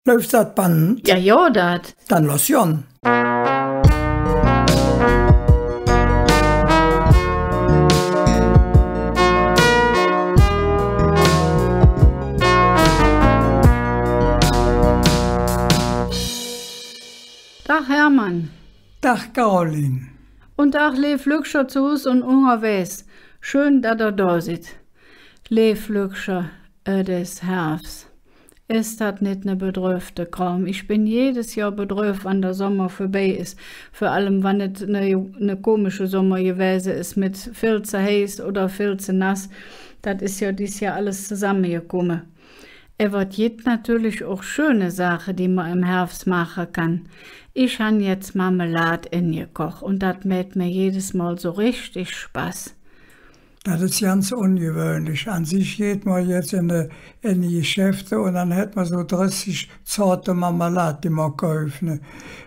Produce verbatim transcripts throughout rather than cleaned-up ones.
Läuf dat Band? Jo, jo, dat. Dann loss gonn. Dag, Hermann. Dag, Caroline. Un Dag, leev Lückcher zo Hus un ungerwägs. Schön, dat ehr do sid. Leev Lückcher, et es Hervs. Es dat nit ne bedröppte Krom? Ich ben jedes Johr bedröpp, wann der Sommer vörbei es. Vör allem, wann et ne, ne komische Sommer gewäse es met vill ze heiß oder vill ze nass. Dat es jo dis Johr alles zesammegekumme. Ävver et gitt natörlich och schöne Saache, die mer em Hervs maache kann. Ich han jetz Marmelad engekoch un dat mäht mer jedes Mol su richtig Spass. Dat es ganz ungewöhnlich. An sich geiht mer jetz en de, en de Geschäfte un dann hät mer su dressig Zoote Marmelad, die mer käuf, ne?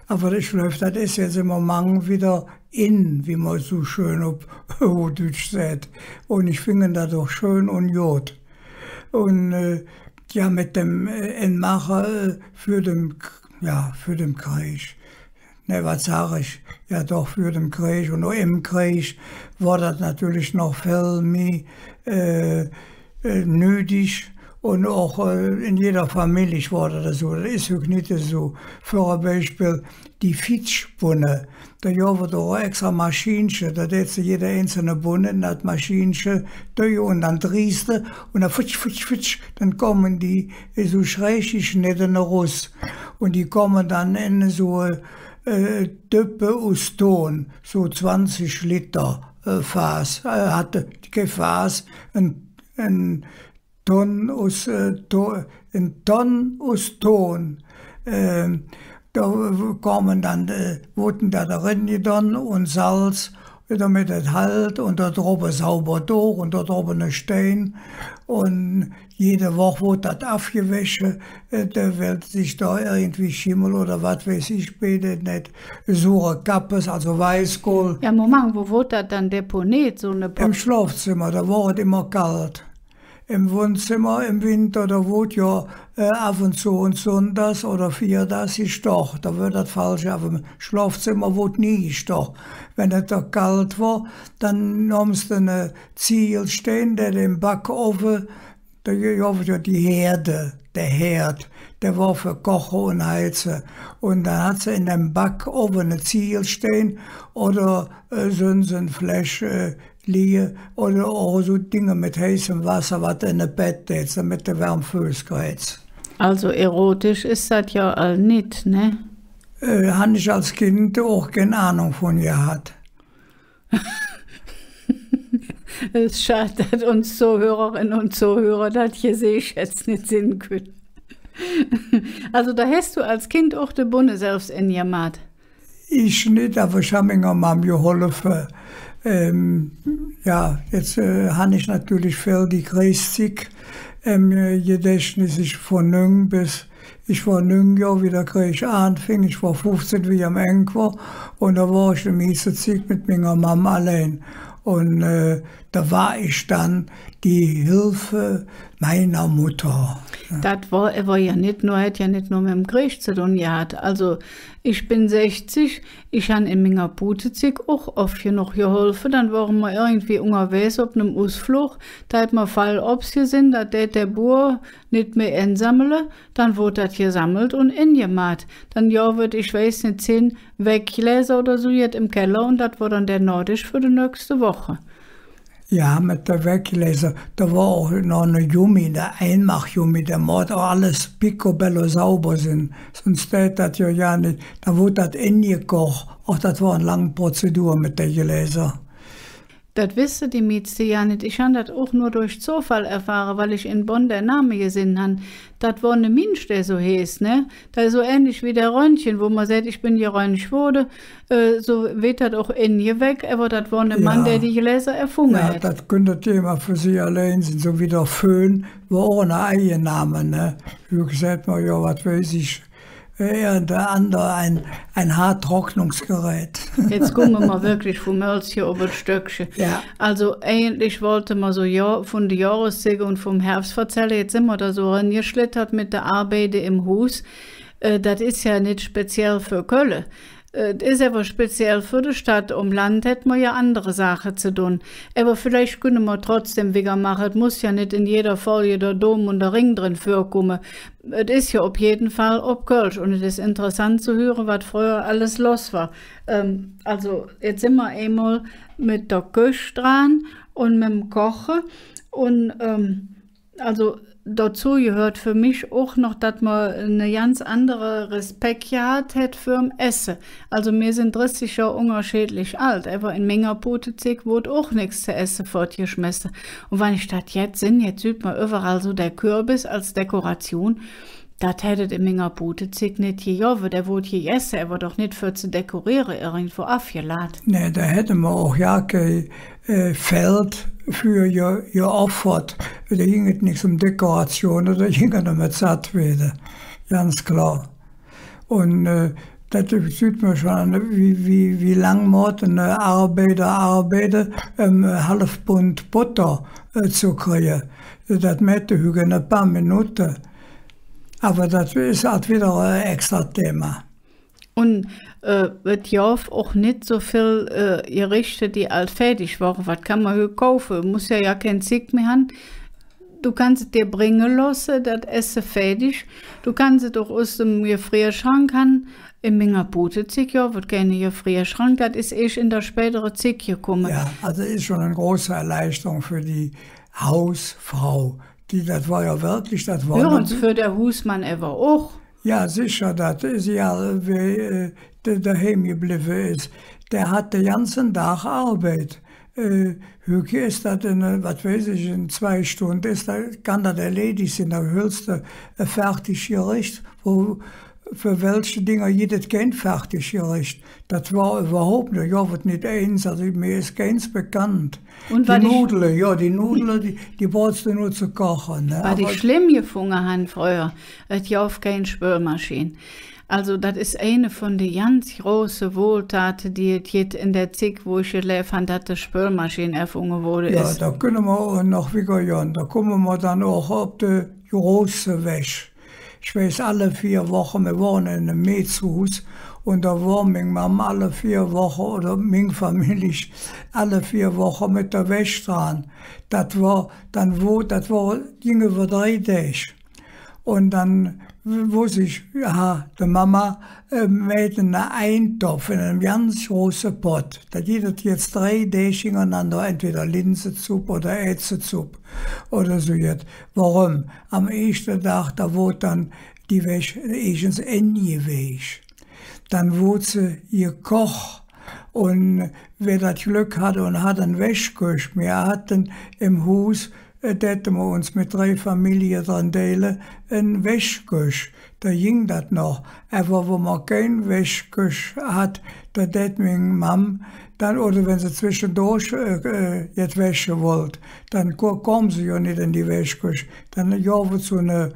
Ävver ich gläuv, dat es jetz em Momang widder in, wie mer su schön op Huhdütsch säht. Un ich finge dat och schön un god. Un, äh, jo, met dem, äh, Enmaache, äh, för dem K-, jo, för dem Kreeg. Nä, wat sag ich? Jo, doch, för dem Kreeg. Un och em Kreeg wor dat natörlich noch vill mih, äh, äh, nüdig. Un och, äh, en jeder Famillich wor dat esu. Dat es hügg nit esu. För e Beispill, die Fitschbunne. Do gov et och extra Maschinche, do dät se jede einzelne Bunn en dat Maschinche döge un dann driehste un dann futsch, futsch, futsch, dann kumme die, äh, su schräg geschnedde erus. Un die kumme dann en su, äh, Döppe us Ton, su zwanzig Liter, äh, Faass, äh, hatt, kei Faass, en, en Tonn us, äh, To-, en Tonn us Ton. Ähm, do kumme dann, äh, woodte do eren gedon un Salz, domet et hält, un do drobbe sauber Doch un do drobbe ne Stein. Un jede Woch woodt dat avgewäsche, äh, do, weil sich do irgendwie Schimmel oder wat weiß ich, bildt, nit, sure Kappes, alsu Weißkohl. Jo, Moment, wo woodt dat dann deponeet, su ne Pa- Em Schlofzemmer, do wor et immer kald. Em Wonnzemmer em Winter, do woodt jo, äh, av un zo un sonndags oder fierdags gestoch. Do wor dat falsch, ävver em Schlofzemmer woodt nie gestoch. Wann et do kald wor, dann nohms de ne Ziegelstein, dä em Backovve, do gov et jo die Herde, der Herd, dä wor för Koche un Heize. Un dann hatt se en dem Backovve ne Ziegelstein oder, äh, söns en Fläsch, äh, lige oder och su Dinge met heißem Wasser, wat en et Bett dät, domet de wärm Föß krägs. Alsu erotisch es dat jo all nit, ne? Äh, han ich als Kind och kein Ahnung vun gehatt. Et es schad, dat uns Zohörerinne un Zohörer dat Geseech jetz nit sinn künne. Alsu, do häs do als Kind och de Bunne selvs engemaht? Ich nit, ävver ich han minger Mamm geholfe. Ähm, jo, jetz, äh, han ich natörlich vill die Kreegszigg em, äh, Gedächtnis. Ich vun nüng bes, ich wor nüng Johr, wie der Kreeg aanfing, ich wor fuffzehn, wie hä am Eng wor. Un do wor ich de mieste Zigg met minger Mamm allein. Un, äh, do wor ich dann die Hilfe meiner Mutter. Dat wor ävver jo nit nor, hät jo nit nor met dem Kreeg ze dun gehatt. Alsu, ich ben sechzig, ich han en minger Puutezigg och off genog geholfe. Dann wore mer irgendwie ungerwägs op nem Usflog, do hät mer Fallops gesinn, dat dät der Boor nit mih ensammele, dann woodt dat gesammelt un engemaht. Dann gov et, ich weiß nit, zehn Weggläser oder su jet em Keller un dat wor dann der Nohdesch för de nächste Woche. Jo, met de Weggläser, do wor och noch ne Gummi, der Einmachgummi, dä moot och alles picobello sauber sin. Söns dät dat jo jo nit. Do woodt dat engekoch. Och dat wor en lange Prozedur met de Gläser. Dat wesse de mieste jo nit. Ich han dat och nor durch Zofall erfahre, weil ich en Bonn der Name gesinn han. Dat wor ne Minsch, dä su heeß, ne? Dat es su ähnlich wie der Röntgen, wo mer säht, ich ben geröntgt woode, äh, su weed dat och engeweckt, ävver dat wor ne Mann, dä die Gläser erfunge hät. Jo, dat künnt e Thema för sich allein sin, su wie der Föhn, wor och ne eige Name, ne? Hügg säht mer jo, wat weiß ich, Irgendein ander, ein, ein Haartrocknungsgerät. Jetz kumme mer wirklich vum Hölzche op et Stöckche. Jo. Also, eigentlich wollte mer su, jo, vun de Johreszigg un vum Hervs verzälle. Jetz sin mer do su erengeschlittert met de Arbeide em Huus. Äh, dat es jo nit speziell för Kölle. Äh, et es ävver speziell för de Stadt. Om Land hät mer jo andere Saache ze dun. Ävver villeich künne mer trotzdäm wigger maache. Et muss jo nit en jeder Folg der Dom un der Ring dren vürkumme. Et es jo op jede Fall op Kölsch un et es interessant ze hüre, wat fröher alles loss wor. Ähm, also, jetz sin mer eimol met der Köch dran un mem Koche un, ähm, also, dozo gehööt för mich och noch, dat mer ene ganz andere Respek gehat hät vürm Esse. Also, mir sin dressig Johr ungerscheedlich ald, ävver en minger Puutezigg woodt och nix ze esse fottgeschmesse. Un wann ich dat jetz sinn, jetz süht mer üvverall su der Kürbis als Dekoration. Dat hät et en minger Puutezigg nit gegovve. Dä woodt gegesse, ävver doch nit för ze dekoriere, irgendwo avgelaht. Nä, do hätte mer och jo kei, äh, Feld för ge-, geoffert. Do ging et nix öm Dekoration, do ging et öm et Sattwääde. Ganz klor. Un, äh, dat süht mer schon, wie, wie, wie lang moot ene Arbeider arbeide, öm, äh, halv Pund Botter, äh, ze krige. Dat mäht hä hügg en e paar Minutte. Ävver dat es ald widder e extra Thema. Un, äh, et gov och nit su vill, äh, Gerichte, die ald fäädig wore. Wat kann mer hügg kaufe? Muss jo, jo kein Zigg mih han. Do kanns et dir bränge looße, dat Esse fäädig. Do kanns et och us dem Gefrierschrank han. En minger Puutezigg, jo, woodt keine Gefrierschrank, dat es eesch en der spädere Zigg gekumme. Jo, also es schon en große Erleichterung för die Hausfrau. Die, dat wor jo wirklich, dat wor... Hür ens, för der Huusmann ävver och. Jo, secher, dat es jo, wä, äh, dä doheim geblevve es. Dä hät der ganze Dag Arbeid. Äh, hügg es dat en, äh, wat weiß ich, en zwei Stund es, do kann dat erledig sin, do hölls de e fäädig Gereech, wo, för welche Dinger gitt et kein fäädig Gereech? Dat wor üvverhaup nit, jo, woodt nit eins, also mir es keins bekannt. Un die Nudele, jo, die Nudele, die, die bruchs de nor ze koche, ne? Wat ich schlemm gefunge han fröher, et gov kein Spölmaschin. Also, dat es eine vun de ganz große Wohltate, die et gitt en der Zigg, wo ich geläv han, dat de Spölmaschin erfunge woode es. Jo, do künne mer och noch wigger gonn. Do kumme mer dann och op de große Wäsch. Ich weiß, alle veer Woche, mir wonne en enem Meedshuus, un do wor ming Mamm alle veer Woche, oder ming Famillich alle veer Woche met der Wäsch dran. Dat wor, dann wo, dat wor, ging üvver drei Däg. Un dann woss ich, aha, de Mama, äh, mäht ene Eintopf en enem ganz große Pott. Do gitt et jetz drei Däg hingerenander entweder Linsezupp oder Ääzezupp oder su jet. Woröm? Am eeschte Dag, do woodt dann die Wäsch eesch ens engeweich. Dann woodt se gekoch. Un wä dat Glöck hatt un hatt en Wäschköch, mir hatte em Huus, äh, däte mer uns met drei Famillie dran deile, en Wäschköch. Do ging dat noch. Ävver wo mer kein Wäschköch hatt, do dät ming Mamm dann, oder wann se zweschendurch, äh, äh, jet wäsche wollt, dann ko-, kom se jo nit en die Wäschköch. Dann gov et su ene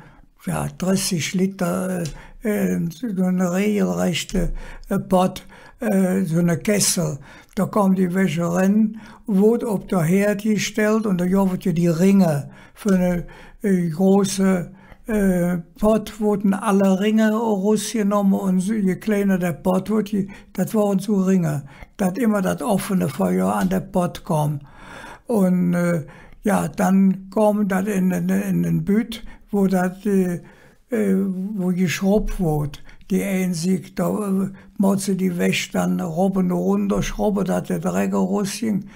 jo, dressig Liter, äh, äh, su ene regelrechte, äh, Pott, äh, su ene Kessel. Do kom die Wäsch eren, woodt op der Hääd gestallt un do gov et jo die Ringe för ene, äh, große, äh, Pott, woodte alle Ringe erusgenomme un su, je kleiner der Pott woodt, je, dat wore su Ringe, dat immer dat offene Feuer an der Pott kom. Un, äh, jo, dann kom dat en, en, en en Bütt, wo dat, äh, äh, wo geschrubb woodt. Die ein Sigg, do, äh, moot se die Wäsch dann rop un runder schrubbe, dat der Dreck erusging.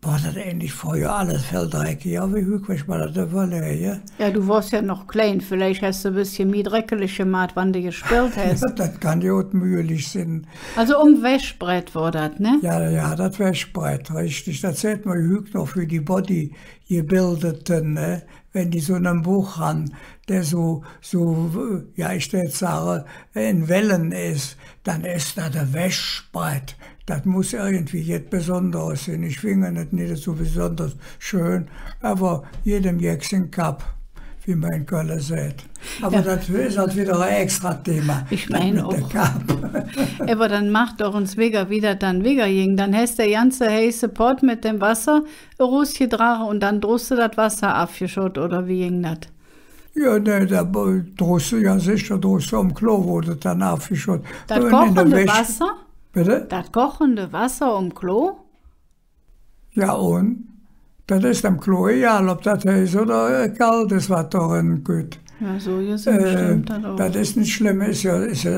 Wor dat eigentlich fröher alles vill dreckiger, wie hügg, wann ich mer dat üvverläge? Jo, do wors jo noch klein, villeich häs de e bessche mih dreckelig gemaht, wann de gespillt häs. Jo, dat kann jo och möglich sin. Also om Wäschbredd wor dat, ne? Jo, jo, dat Wäschbredd, richtig. Dat säht mer hügg noch för die Bodygebildete, ne? Wann die su ene Bauch han, dä su, su, jo, ich dät sage, en Welle es, dann es dat e Wäschbredd. Dat muss irgendwie jet Besonderes sin. Ich finge et nit esu besonders schön, ävver jedem Jeck sing Kapp. wie mer en Kölle säht. Ävver dat es halt widder e extra Thema. Ich mein och. Ävver dann maht doch ens wigger, wie dat dann wigger ging. Dann häs de ganze heiße Pott met dem Wasser erusgedrage un dann drus de dat Wasser avgeschodt, oder wie ging dat? Jo, nä, do drus de, jo secher, drus de om Klo woodt et dann avgeschodt. Dat kochende Wasser? Bitte? Dat kochende Wasser om Klo? Jo, un? Dat es dem Klo egal, ov dat heiß oder kald es, wat do eren kütt. Jo, su gesinn stemmp dat och. Dat es nit schlemm, es jo, es jo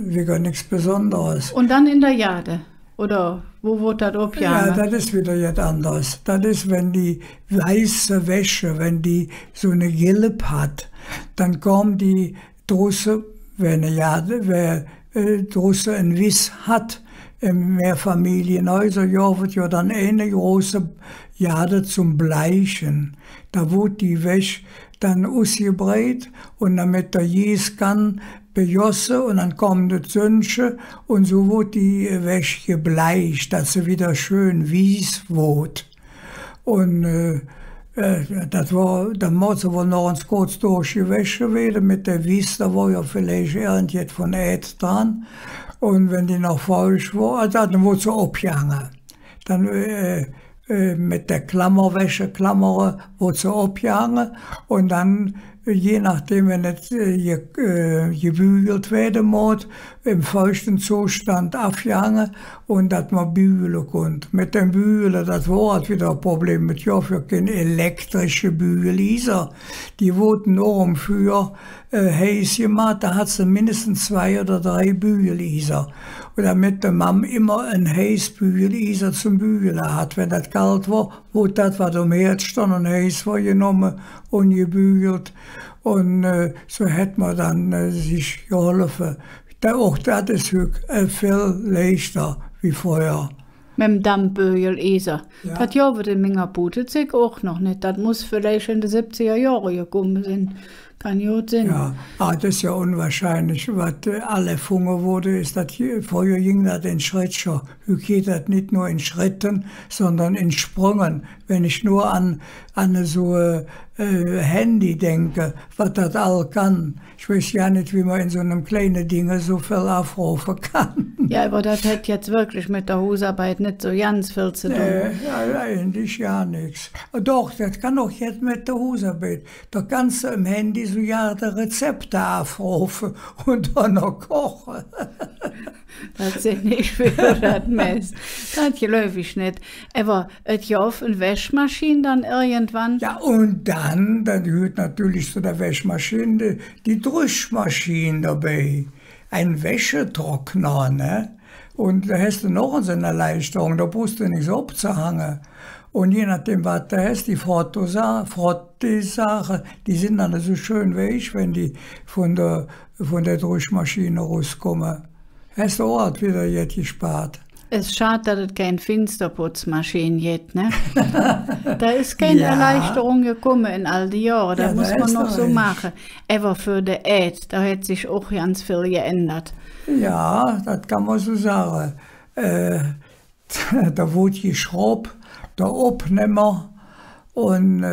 wigger nix Besonderes. Un dann en der Gaade? Oder wo woodt dat opgehange? Jo, dat es widder jet anders. Dat es, wann die weiße Wäsch, wann die su ne Gilb hät, dann kom die drusse, wä ne Gaade, wä drusse en Wiss hät, en Mehrfamilienhäuser, gov et jo dann eine große Gaade zom Bleiche. Do woodt die Wäsch dann usgebreidt un dann met der Gießkann begosse un dann kom et Sönnche un su woodt die Wäsch gebleich, dat se widder schön wieß woodt. Un dat wor, dann moot se wall noch ens koot durchgewäsche weede met der Wiss, do wor jo villeich irgendjet vun Ääd dran. Un wann die noch feuch wor, alsu dann woodt se opgehange. Dann met der Klammer, Wäscheklammer woodt se opgehange un dann, je nodäm, wann et gebügelt weede moot, em feuchte Zostand avgehange un dat mer bügele kunnt. Met dem Bügele, dat wor halt widder e Problem. Et gov jo kein elektrische Bügelieser. Die woodte nor om Füür heiß gemaht, do hatt se mindestens zwei oder drei Bügelieser. Un domet de Mamm immer en heiß Bügelieser zom Bügele hatt. Wann dat kald wor, woodt dat, wat om Hääd stonn un heiß wor, genomme un gebügelt. Un su hät mer dann sich geholfe. Och dat es hügg vill leichter wie fröher. Mem Dampbügelieser. Jo. Dat gov et en minger Puutezigg och noch nit. Dat muss villeich en de sibbziger Johre gekumme sin. Kann god sin. Jo, ävver dat es jo unwahrscheinlich, wat all erfunge woodt, es dat, fröher ging dat en Schredder. Hügg geiht dat nit nor en Schredder, sondern en Sprünge. Wann ich nor an, an su e Handy denke, wat dat all kann. Ich weiß jo nit, wie mer en su enem kleine Dinge su vill avrofe kann. Jo, ävver dat hät jetz wirklich met der Husarbeid nit su ganz vill ze dun. Nä, jo, eigentlich jo nix. Doch, dat kann och jetz met der Husarbeid. Do kanns de em Handy su jo de Rezepte avrofe un dann noch koche. Dat sinn ich, wie do dat meins. Dat gläuv ich nit. Ävver et gov en Wäschmaschin dann irgendwann. Jo, un dann, dann gehööt natörlich zo der Wäschmaschin die, die Drüchmaschin dobei. En Wäschetrockner, ne? Un do häs de noch ens en Erleichterung, do bruchs de nix opzehange. Un je nohdäm, wat de häs, die Frotteesa-, Frottesaache, die sin dann esu schön weich, wann die vun der, vun der Drüchmaschin eruskumme. Häs de och widder jet gespoot. Es schad, dat et kein Finsterputzmaschin gitt, ne? Do es kein Erleichterung gekumme en all die Johre. Dat muss mer noch su maache. Ävver för de Ääd, do hät sich och ganz vill geändert. Jo, dat kann mer su sage. Do woodt geschrubb, der Opnemmer un,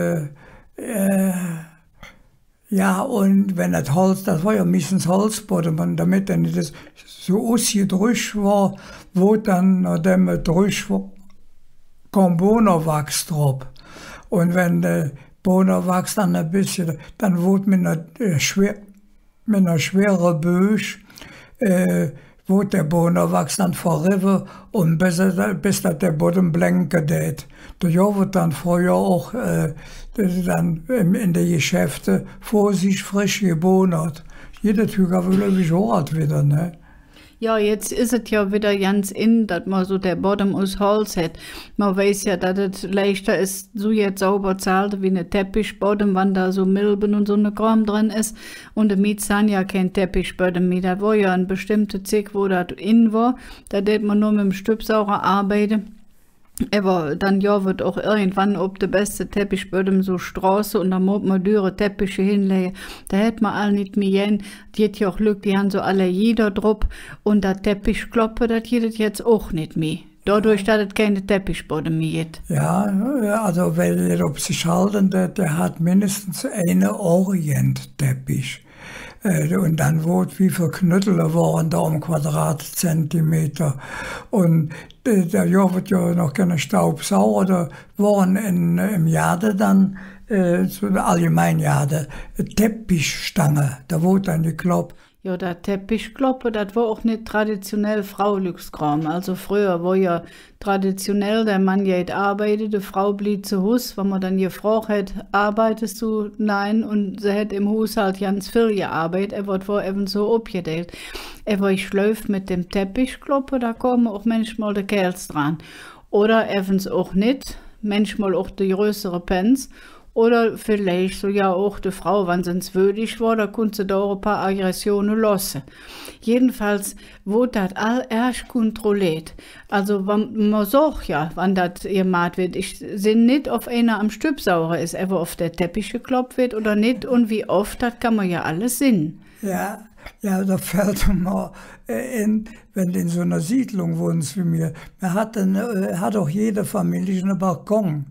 jo, un wann dat Holz, dat wor jo meistens Holzboddem, un domet dat nit esu usgedrüg wor, woodt dann, nohdäm et drüg wor, kom Bohnerwachs drop. Un wann de Bohnerwachs dann e bessche, dann woodt met ener schwere Böösch, woodt der Bohnerwachs dann verrevve un bes, bes dat der Boddem blänke dät. Do gov et dann fröher och dann en de Geschäfte vör sich fresch gebohnert. Gitt et hügg ävver, gläuv ich, och ald widder, ne? Jo, jetz es et jo widder ganz in, dat mer su der Boddem us Holz hät. Mer weiß jo, dat et leichter es, su jet sauber ze halde wie ne Teppichboddem, wann do su Milbe un su ne Krom dren es. Un de mieste han jo kein Teppichböddem mih. Dat wor jo en bestemmte Zigg, wo dat in wor. Do dät mer nor mem Stöbsauger arbeide. Ävver dann gov et och irgendwann op de beste Teppichböddem su Stroße un do moot mer düre Teppiche hinläge. Do hät mer all nit mih gään. Et gitt jo och Lück, die han su Allergie do drop. Un dat Teppichkloppe, dat gitt et jetz och nit mih. Dodurch, dat et keine Teppichboddem mih gitt. Jo, äh, alsu, wä jet op sich halde dät, dä, dä hatt mindestens eine Orientteppich. Äh, un dann woodt, wie vill Knöddele wore do om Quadratzentimeter. Un, äh, do gov et jo noch keine Staubsauger, do wore en, em Gaade dann, äh, su allgemein Gaade, Teppichstange, do woodt dann geklopp. Jo, dat Teppichkloppe, dat wor och nit traditionell Fraulückskraam. Alsu fröher wor jo traditionell, der Mann geiht arbeide, de Frau bliev zo Hus. Wann mer dann gefrog hät: „Arbeitest du?“ „Nein.“ Un se hät em Hushalt ganz vill gearbeidt, ävver et wor evvens su opgedeilt. Ävver ich gläuv, met dem Teppichkloppe, do kome och mänchmol de Kääls dran. Oder evvens och nit, mänchmol och de größere Pänz. Oder villeich sugar och de Frau, wann se ens wödig wor, do kunnt se do och e paar Aggressione looße. Jedenfalls woodt dat all ärg kontrolleet. Alsu, wann, mer soh jo, wann dat gemaht weed. Ich sinn nit, ov einer am Stübsauge es, ävver ov der Teppich geklopp weed oder nit un wie off, dat kann mer jo alles sinn. Jo, jo, do fällt mer, äh, en, wann de en su ener Siedlung wonns wie mir, mer hatte, äh, hatt och jede Famillich ene Balkon.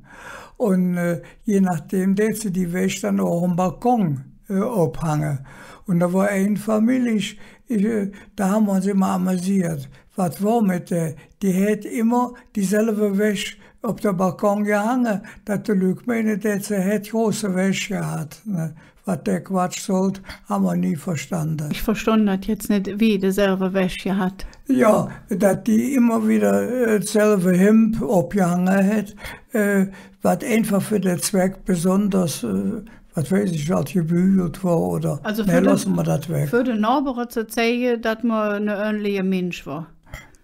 Un, äh, je nohdäm dät se die Wäsch dann och am Balkon, äh, ophange. Un do wor ein Famillich, ich, äh, do han mer uns immer amüseet. Wat wor met dä? Die hät immer dieselve Wäsch op der Balkon gehange, dat de Lück meine, dät se hät große Wäsch gehat, ne? Wat dä Quatsch sollt, han mer nie verstande. Ich verstonn dat jetz nit, wie deselve Wäsch gehat. Jo, dat die immer widder, äh, etselve Hemb opgehange hät, äh, wat einfach för der Zweck besonders, äh, wat weiß ich, wat gebügelt wor oder, alsu, ne, för de, looße mer dat weg. För de Nohbere ze zeige, dat mer ene ööntliche Minsch wor.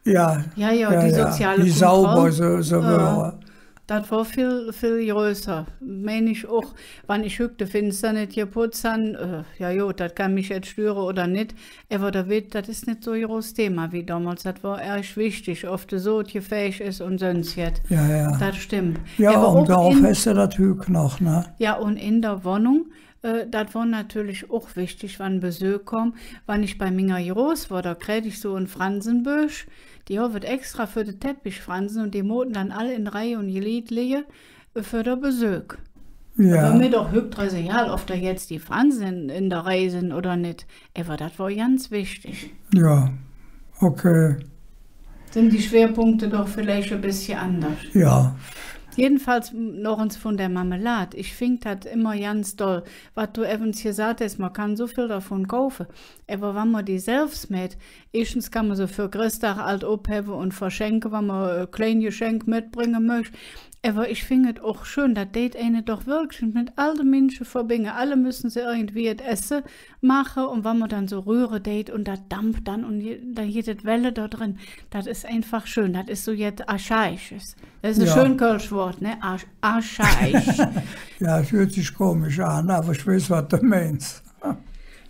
Jo, jo, jo, jo, die soziale Kontroll. Wie sauber se, se wöre. Dat wor vill, vill größer. Mein ich och, wann ich hügg de Finster nit geputz han, äh, jo, jo, dat kann mich jetz störe oder nit. Ävver do weed, dat es nit su e groß Thema wie domols. Dat wor ärg wichtig, ov de Sod gefäg es un söns jet. Jo, jo. Dat stemmp. Jo, ävver om Dörp häs de dat hügg noch, ne? Jo, un en der Wonnung, äh, dat wor natörlich och wichtig, wann Besök kom. Wann ich bei minger Groß wor, do kräg ich su en Fransenbösch, die han et extra för de Teppichfranse un die moote dann all en Reih un Glied lige, äh, för der Besök. Jo. Wor mir doch hügg dress egal, ov do jetz die Franse en der Reih sin oder nit. Ävver dat wor ganz wichtig. Jo, okay. Sin die Schwerpunkte doch villeich e bessche anders. Jo. Jedenfalls, m, noch ens vun der Marmelad. Ich fing dat immer ganz doll, wat do evvens gesaht häs, mer kann su vill dovun kaufe. Ävver wann mer die selvs mäht, eeschtens kann mer se för Chressdag ald ophevve un verschenke, wann mer e klein Geschenk metbränge möch. Ävver ich fing et och schön, dat deit eine doch wirklich met all de Minsche verbinge. Alle müsse se irgendwie jet Esse maache, un wann mer dann su röhre deit un dat damp dann un je-, dann gitt et Welle do dren, dat es einfach schön. Dat es su jet Archaisches. Dat es e schön kölsch Wood, ne? Arch-, archaisch. Jo, et hürt sich komisch aan, ävver ich weiß, wat do meins.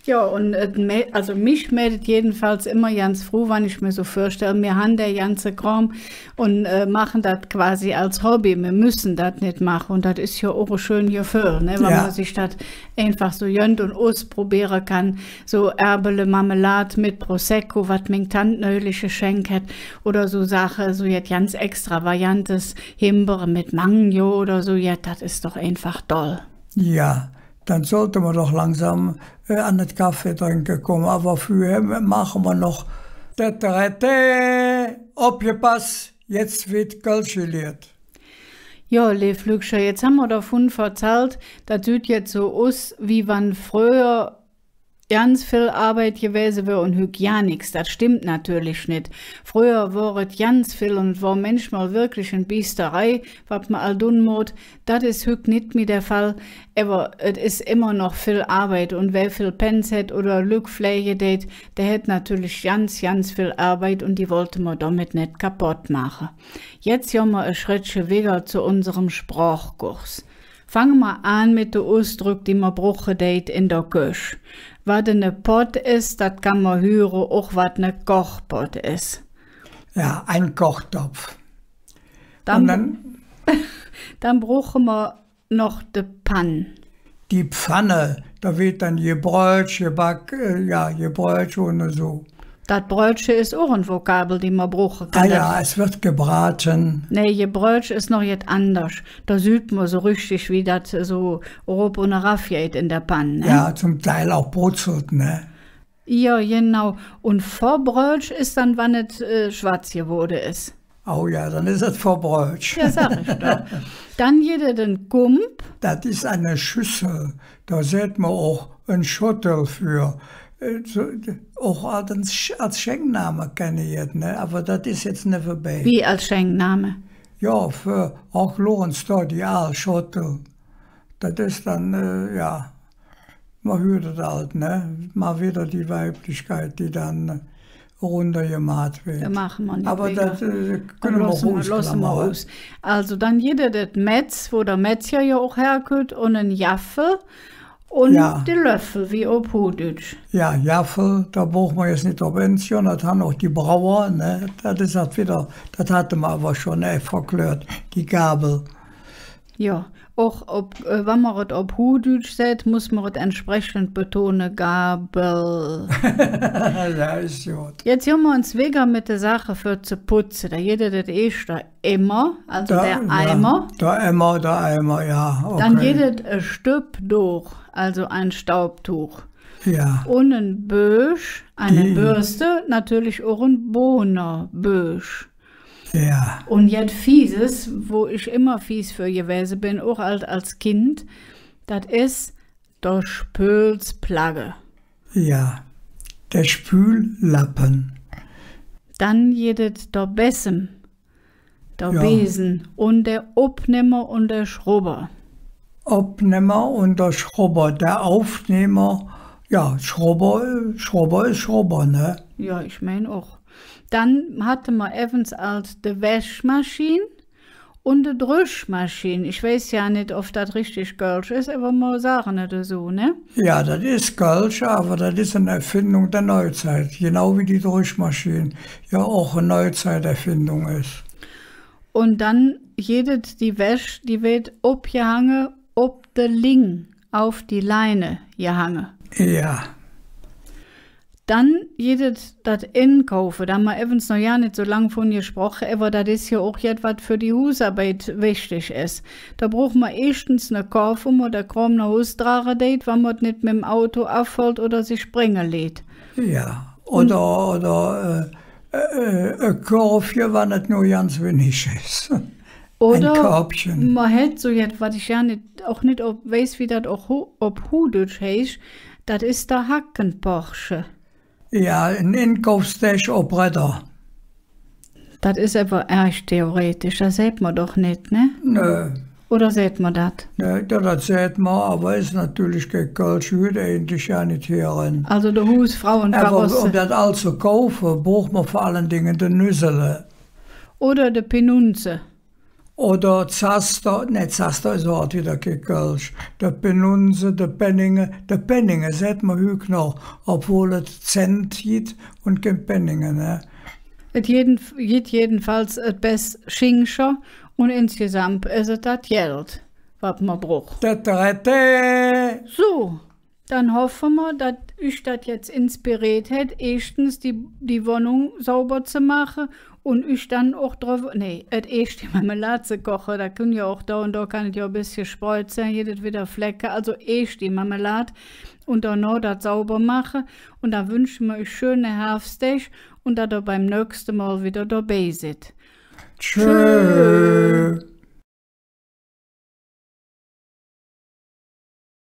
Jo, un, äh, me-, alsu mich mäht et jedenfalls immer ganz fruh, wann ich mir su vörstelle, mir han der ganze Krom un, äh, maache dat quasi als Hobby. Mir müsse dat nit maache. Un dat es jo och e schön Geföhl, ne? Wann mer sich dat einfach su gönnt un usprobeere kann. Su Erbele-Marmelad met Prosecco, wat ming Tant neulich geschenk hät. Oder su Saache, su jet ganz Extravagantes, Himbeere met Mango oder su jet. Dat es doch einfach doll. Jo. Dann sollte mer doch langsam, äh, an et Kaffeedrinke kumme. Ävver vörher maache mer noch Täterätä, opgepass, jetz weed Kölsch geliert. Jo, leev Lückcher, jetz han mer dovun verzallt, dat süht jetz su us, wie wann fröher ganz vill Arbeid gewäse wör un hügg gar nix. Dat stemmp natörlich nit. Fröher wor et ganz vill un wor mänchmol wirklich en Biisterei, wat mer all dun moot. Dat es hügg nit mih der Fall, ävver et es immer noch vill Arbeid, un wä vill Pänz hät oder Lück fläge deit, dä hät natörlich ganz, ganz vill Arbeid, un die wollte mer domet nit kapodd maache. Jetz gonn mer e Schrettche wigger zo unserem Sprochkurs. Fange mer aan met de Usdröck, die mer bruche deit en der Köch. Wat ene Pott es, dat kann mer hüre, och wat ene Kochpott es. Jo, ein Kochtopf. Dann, dann, dann bruche mer noch de Pann. Die Pfanne, do weed dann gebrödelt, geback, äh, jo, gebrödelt un su. Dat Brötche es och en Vokabel, die mer bruche kann. Ah ja, es wird gebraten. Nä, gebrötsch es noch jet anders. Do süht mer su richtig, wie dat su erop un erav geiht en der Pann, ne? Ja, zum Teil auch brutzelt, ne? Jo, genau. Un verbrötsch es dann, wann et, äh, schwatz gewoode es. Oh ja, dann es et verbrötsch. Jo, sag ich doch. Dann gitt et en Kump. Dat es en Schüssel. Do säht mer och en Schottel för. Äh, su, och als, als Schängname kenne ich et, ne? Ävver dat es jetz nevvenbei. Wie als Schängname? Jo, för, och, luur ens do, die aal Schottel. Dat es dann, äh, jo, mer hürt et ald, ne? Mal widder die Weiblichkeit, die dann, äh, rundergemaht weed. Do maache mer nit wigger. Ävver dat, äh, künne mer ruhig klamere us. Also, dann gitt et dat Metz, wo der Metzger jo och herkütt, un en Gaffel un de Löffel, wie op Huhdütsch. Jo, Gaffel, do bruch mer jetz nit drop enzügge, dat han och die Brauer, ne? Dat es halt widder, dat hatte mer ävver schon, äh, verklört, die Gabel. Jo, och op, äh, wann mer et op Huhdütsch säht, muss mer et entsprechend betone, Gabel. Jo, es god. Jetz gonn mer uns wigger met de Saache för ze putze. Do gitt et dat eeschte Emmer, also der Eimer. Der Emmer, der Eimer, jo, okay. Dann gitt et e Stöbbdoch, also ein Staubtuch. Jo. Un en Bösch, eine Bürste, natürlich och en Bohnerbösch. Jo. Un jet Fieses, wo ich immer fies för gewäse ben, och ald als Kind, dat es der Spölsplagge. Jo, der Spüllappen. Dann gitt et der Bessem, der Besen un der Opnemmer un der Schrubber. Opnemmer un der Schrubber, der Aufnehmer, jo, Schrubber, Schrubber es Schrubber, ne? Jo, ich mein och. Dann hatte mer evvens ald de Wäschmaschin un de Drüschmaschin. Ich weiß jo nit, ov dat richtig Kölsch es, ävver mer sage et esu, ne? Jo, dat es Kölsch, ävver dat es en Erfindung der Neuzeit, genau wie die Drüschmaschin jo och en Neuzeiterfindung es. Un dann gitt et die Wäsch, die weed opgehange op de Ling, auf die Leine gehange. Jo. Dann gitt et dat Enkaufe, do han mer evvens noch gar nit su lang vun gesproche, ävver dat es jo och jet, wat för die Husarbeid wichtig es. Do bruch mer eeschtens ne Korv, wo mer der Krom noh Hus drage deit, wann mer et nit mem Auto avhollt oder sich bränge liet. Jo, oder, oder, äh, äh, äh, e Körvche, wann et nor ganz winnig es. Oder mer hät su jet, wat ich jo nit, och nit op, weiß, wie dat och hu-, op Huhdütsch heiß, dat es der Hackenporsche. Jo, en Enkaufstäsch op Rädder. Dat es ävver ärg theoretisch, dat säht mer doch nit, ne? Nö. Oder säht mer dat? Nö, jo, dat säht mer, ävver es natörlich kei Kölsch, hürt eigentlich jo nit hee eren. Also de Husfrauenkarosse. Ävver öm dat all ze kaufe, bruch mer vör allen Dingen de Nüssele. Oder de Penunze. Oder Zaster, ne, Zaster es och widder kei Kölsch. De Penunze, de Penninge, de Penninge säht mer hügg noch, ovwohl et Zent gitt un kei Penninge, ne? Et jeden-, gitt jedenfalls et bess Schingcher un insgesamp es et dat Geld, wat mer bruch. Täterätä! Su. Dann hoffe mer, dat üch dat jetz inspireet hät, eeschtens die, die Wonnung sauber ze maache un üch dann och drüvver, nä, et eesch die Marmelad ze koche, dat kann jo och do un do kann et jo e bessche spreuzele, hee un do widder Flecke, also eesch die Marmelad un donoh dat sauber maache un dann wünsche mer üch schöne Hervsdäg un dat ehr beim nächste Mol widder dobei sid. Tschö. Tschö.